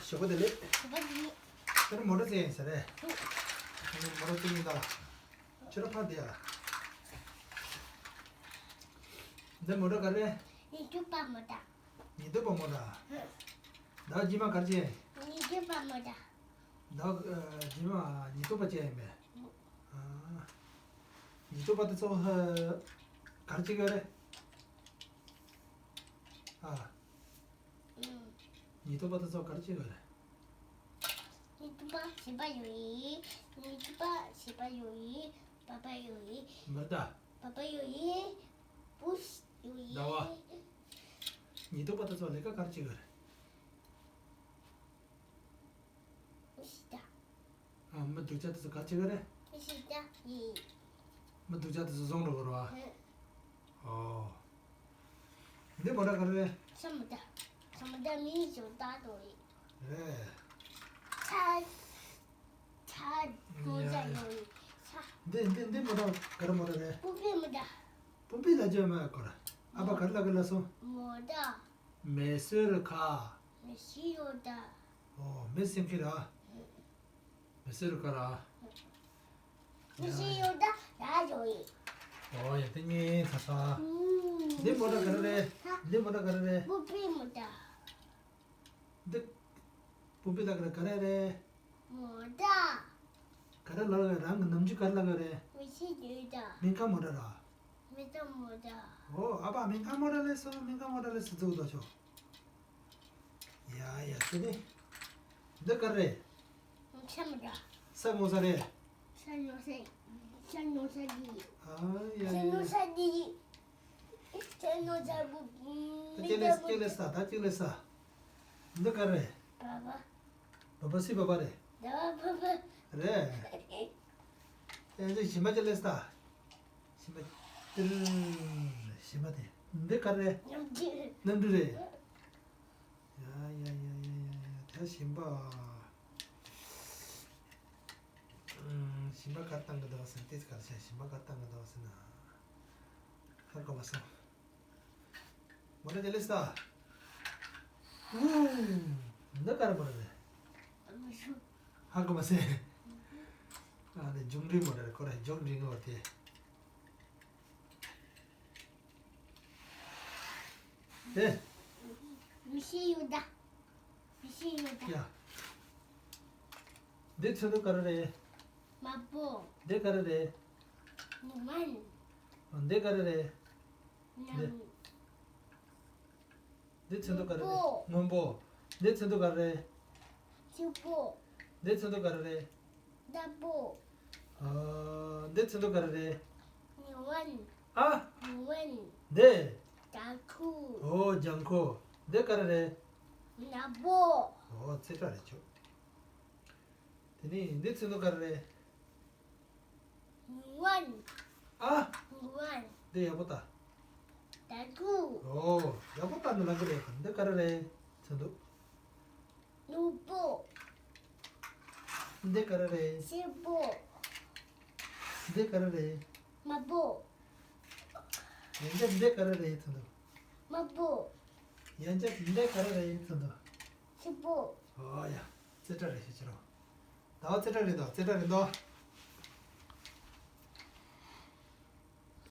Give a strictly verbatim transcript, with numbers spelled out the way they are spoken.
ཞོགས་པ་བདེ་ལེགས། ཞོགས་པ་བདེ་ལེགས། ཁྱོད་རང་མོ་ཊ་རྩེ་ཡིན་ས་རེད། ཨ་ནི་མོ་ཊ་རྩེ་ཡིན་ད། ཁྱོད་རང་ཕར་བསྡད་ཨ། འདི་མོ་ཊ་ག་རེ། ཉི་ཐོག་པ་མོ་ཊ། ཉི་ཐོག་པ་མོ་ཊ། ད་རྗེས་མ་ག་རེ་བྱེད། ཉི་ཐོག་པ་མོ་ཊ། ད་རྗེས་མ་ཉི་ཐོག་པ་བྱེད་ཡིན་པས། ཉི་ཐོག་པ་དེ་ཚོ་ག་རེ་བྱེད་ཀྱི་རེད། ཨ། ཉི་ཐོག་པ་དེ་ཚོ་ག་རེ་བྱེད་ཀྱི་རེད། ཉི་ཐོག་པ་བྱིས་པ་ཡོད་ཡིན། ཉི་ཐོག་པ་བྱིས་པ་ཡོད་ཡིན། པ་པ་ཡོད་ཡིན། མི་ད། པ་པ་ཡོད་ཡིན། པུ་ཡོད་ཡིན། ཟླ་བ། ཉི་ཐོག་པ་དེ་ཚོ་ལས་ཀ་ག་རེ་བྱེད་ཀྱི་རེད། མི་ཤི་ད། ཨ། མི་སྡུག་ཅག་དེ་ཚོ་ག་རེ་བྱེད་ཀྱི་རེད། མི་ཤི་ད་ཡིན། མི་སྡུག་ཅག་དེ་ཚོ་བཟུང་འགྲོ་གི་རེད་བ། ཨོ། འདི་མོ་ཊ་ག་རེ་རེད། ས་མོ་ཊ། ས་མོ་ཊ་མི་ཞོ་ད་དོ་ཡིན། རེད། ཆ། ཆ་མོ་ཊ་ཡོད་ཡིན། ཆ། འདི་འདི་འདི་མོ་ཊ་ག་རེ་མོ་ཊ་རེད། པུ་པི་མོ་ཊ། པུ་པི་ལ་བརྗོད་མ་གོ་ར། ཨ་ཕ་ག་རེ་ལབ་གི་ལབ་སོང་། མོ་ཊ། མེ་སོལ་ཁ། མེ་སི་ཡོ་ད། ཨོ། མེ་སེམས་ཁྱི་ར། མེ་སེ་རུ་ཀ་ར། མེ་སེ་ཡོ་ད་ར་ཡོ་ཡི། ཨོ་ཡ། དེ་ངའི་ཚ་ཚ། འདི་མོ་ཊ་ག་རེ་རེད། འདི་མོ་ཊ་ག་རེ་རེད། པུ་པི་མོ་ཊ། འདི་པུ་པི་ལ་ག་རེ་ག་རེ་རེད། མོ་ཊ། ག་རེ་ལ་རང་གི་ནམ་རྒྱུན་ག་རེ་ལ་ག་རེད། མེ་སེ་ཡོ་ད། སྨན་ཁང་མོ་ཊ་ར། མེ་ཏོག་མོ་ཊ། ཨོ། ཨ་ཕ་སྨན་ཁང་མོ་ཊ་ལས་སོ། སྨན་ཁང་མོ་ཊ་ལས་སོ་འཛུགས་དོ་ཆོག་ཡ་ཡ། དེ་ནི། འདི་ག་རེ་རེད། ས་མོ་ཊ། ས་ངོ་ས་རེད། ས་ངོ་ས། ས་ངོ་ས་འདི། ཨ་ཡ་ཡ། ས་ངོ་ས་འདི། ས་ངོ་ས་བུ། ད་ཅི་ལས་ཅི་ལས་ས། ད་ཅི་ལས་ས། འདི་ག་རེ་རེད། པ་པ། པ་པ་སི་པ་པ་རེད། ད་པ་པ། རེད། ཨེ་འདི་ཞིམ་པ་ཅི་ལས་ས། ཞིམ་པ། ཏིར། ཞིམ་པ་དེ། འདི་ག་རེ་རེད། གནམ་གྲུ། གནམ་གྲུ་རེད། ཡ་ཡ་ཡ་ཡ་ཡ་ཡ། ད་ཞིམ་པ། ཨམ། ཞིམ་པ་གར་བཏང་གི་འདུག་ཟེར། ཏིས་གར་བྱས། ཞིམ་པ་གར་བཏང་གི་འདུག་ཟེར་ན། ཧ་གོ་མ་སོང་། མོ་ཊ་དེ་ལས་ས། ཨུམ། འདི་ག་རེ་མོ་ཊ་རེད། ཧ་གོ་མ་སོང་། ཨ་ནི་འབྱུང་འདྲེན་མོ་ཊ་རེད། ཁོ་ར་འབྱུང་འདྲེན་ངོ་དེ། དེ། མེ་སེ་ཡོ་ད། མེ་སེ་ཡོ་ད། ཡ། འདི་ཚོན་མདོག་ག་རེ་རེད། དམར་པོ། འདི་ག་རེ་རེད། ཉི་མ། འདི་ག་རེ་རེད། ནམ། འདི་ཚོན་མདོག་ག་རེ་རེད། སྔོན་པོ། སྔོན་པོ། འདི་ཚོན་མདོག་ག་རེ་རེད། སེར་པོ། འདི་ཚོན་མདོག་ག་རེ་རེད། སེར་པོ། ཨ། འདི་ཚོན་མདོག་ག་རེ་རེད། ཉི་འོད། ཨ། ཉི་འོད། འདི། ལྗང་ཁུ། ཨོ། ལྗང་ཁུ། འདི་ག་རེ་རེད། ནག་པོ། ཨོ། ཚེ་ཁྲ་རེད་ཆོག་དེ་ནས་འདི་ཚོན་མདོག་ག་རེ་རེད། ཉི་འོད། ཨ། ཉི་འོད། འདི་ཡག་པོ་ལྟ། ལྗང་ཁུ། ཨོ། ཡག་པོ་ལྟ་ནི་ལབ་གི་རེད། འདི་ག་རེ་རེད། ཚོན་མདོག་སྔོན་པོ། འདི་ག་རེ་རེད། སེར་པོ། འདི་ག་རེ་རེད། དམར་པོ། ཡང་ཅག་འདི་ག་རེ་རེད། ཚོན་མདོག་དམར་པོ། ཡང་ཅག་འདི་ག་རེ་རེད། ཚོན་མདོག་སེར་པོ། ཨོ་ཡ། ཚེ་ཁྲ་རེད་ཤག་ཁྱེད་རང་། ཟླ་བ་ཚེ་ཁྲ་རེད་འདུག་ཚེ་ཁྲ་རེད་འདུག